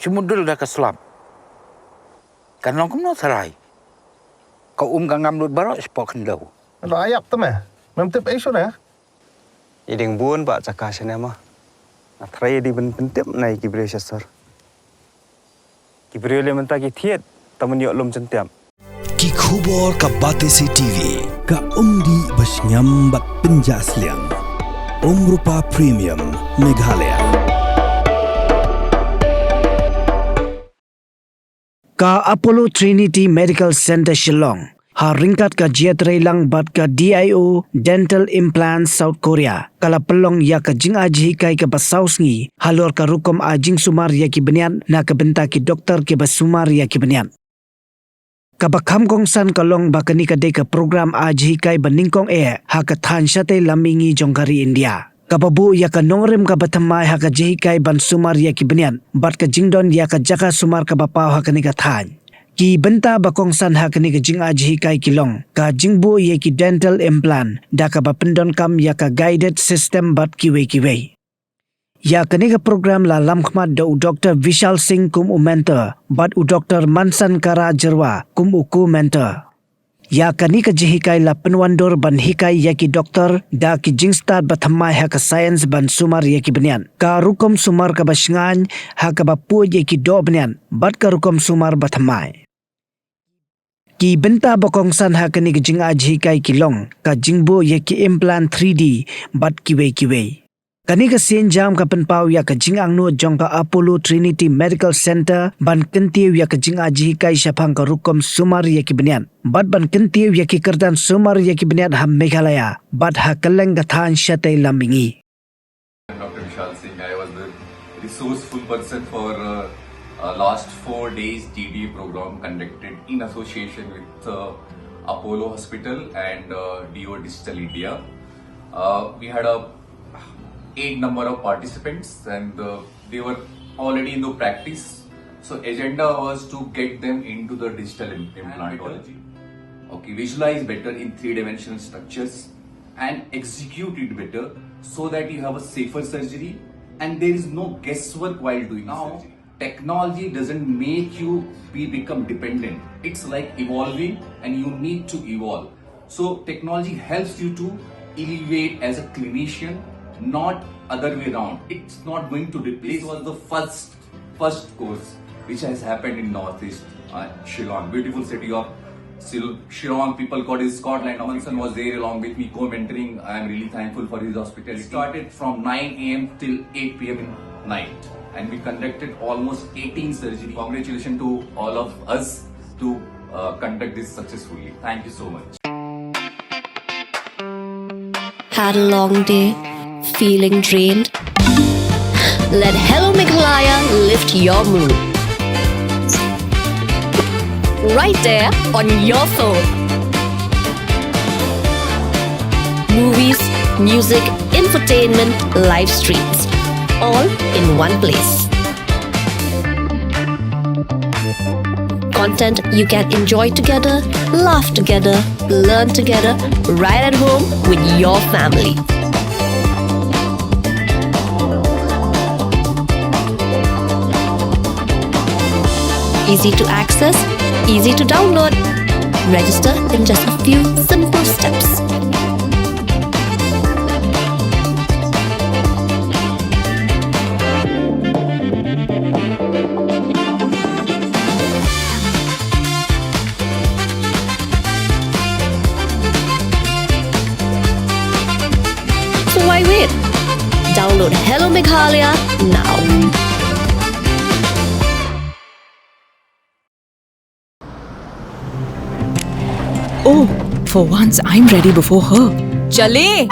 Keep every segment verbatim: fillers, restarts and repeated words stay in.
Te mut dul da ka slap. Kan long kumno tharai. Ka um ka ngam lut baroh shapoh khyndew. Lo ayap te me. Mem tip ei shuh ne? I ding bun ba jaka shane ma. Nga tharai i ding ban pyntip na i ki briew sha sor. Ki briew le mynta ki thied, ta man ïoh lum jyntiap. Ki khubor ka Batesi T V, ka umdih ba shngiam bad pynjah sliang. Umrupa Premium, Meghalaya. Ka Apollo Trinity Medical Center Shillong, ha ryngkat ka jingïatreilang bad ka D I O Dental Implant South Korea, ka la pynlong ïa ka jingai jinghikai kaba saw sngi halor ka rukom ai jingsumar ïa ki bniat na ka bynta ki doktor kiba sumar ïa ki bniat. Kaba kham kongsan ka long ba kane ka dei ka program ai jinghikai ba nyngkong eh ha ka thaiñ shatei lam mihngi jong ka ri India, kaba buh ïa ka nongrim kaba thymmai ha ka jinghikai ban sumar ïa ki bniat bad ka jingdon ïa ka jaka sumar kaba paw ha kane ka thaiñ. Ki bynta ba kongsan ha kane ka jingai jinghikai ki long ka jingbuh ïa ki dental implant da kaba pyndonkam ïa ka guided system bad kiwei kiwei. Ïa kane ka program la lamkhmat da u Doktor Vishal Singh kum u mentor bad u Doktor Mansan Kara Jyrwa kum u co-mentor. Ïa kane ka jinghikai la pynwandur ban hikai ïa ki doktor da ki jingstad ba thymmai ha ka science ban sumar ïa ki bniat, ka rukom sumar kaba shngaiñ ha kaba pud ïa ki doh bniat bad ka rukom sumar ba thymmai. Ki bynta ba kongsan ha kane ka jingai jinghikai ki long ka jingbuh ïa ki implant three D bad kiwei kiwei. Kane ka sienjam ka pynpaw ïa ka jingangnud jong ka Apollo Trinity Medical Center ban kyntiew ïa ka jingai jinghikai shaphang ka rukom sumar ïa ki bniat bad ban kyntiew ïa ki kyrdan sumar ïa ki bniat ha Meghalaya bad ha kylleng ka thaiñ shatei lam mihngi. Doctor Vishal Singh, I was the resourceful person for uh, uh, last four days T D program conducted in association with uh, Apollo Hospital and uh, D O Digital India. Uh, we had a eight number of participants and uh, they were already in the practice. So agenda was to get them into the digital im- implantology. Okay, visualize better in three-dimensional structures and execute it better so that you have a safer surgery and there is no guesswork while doing now, surgery. Technology doesn't make you be become dependent. It's like evolving and you need to evolve. So technology helps you to elevate as a clinician, not other way around. It's not going to replace. This was the first first course which has happened in Northeast, uh, Shillong, beautiful city of Sil- Shillong. People call it Scotland. Mansan was there along with me, co-mentoring. I am really thankful for his hospitality. Started from nine a m till eight p m in night, and we conducted almost eighteen surgery. Congratulations to all of us to uh, conduct this successfully. Thank you so much. Had a long day? Feeling drained? Let Hello Meghalaya lift your mood. Right there on your phone. Movies, music, infotainment, live streams, all in one place. Content you can enjoy together, laugh together, learn together, right at home with your family. Easy to access, easy to download. Register in just a few simple steps. So why wait? Download Hello Meghalaya now. Oh, for once I'm ready before her. Chale!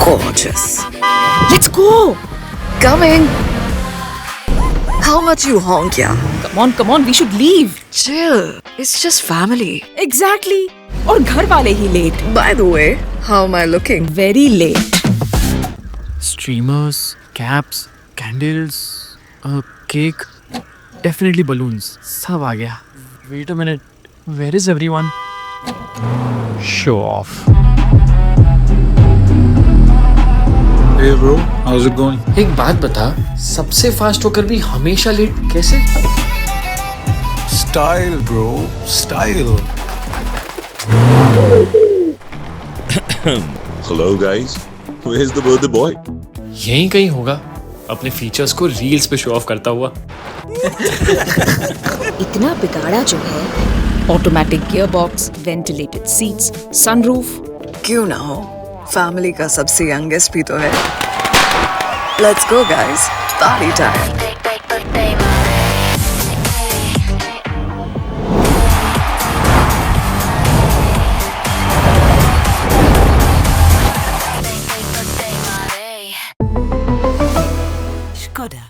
Gorgeous. Let's go! Coming. How much you honk, yeah? Come on, come on, we should leave. Chill. It's just family. Exactly. और घर वाले ही late. By the way, how am I looking? Very late. Streamers, caps, candles, a cake, definitely balloons. सब आ गया. Wait a minute. Where is everyone? Show off. Hey bro, how's it going? एक बात बता, सबसे फास्ट होकर भी हमेशा लेट कैसे? Style, bro, style. Hello, guys. Where's the birthday boy? यहीं कहीं होगा, अपने फीचर्स को रील्स पे शो ऑफ करता हुआ। इतना बिगाड़ा जो है। Automatic gearbox, ventilated seats, sunroof। क्यों ना हो, फैमिली का सबसे यंगेस्ट भी तो है। Let's go, guys. Party time. Skoda.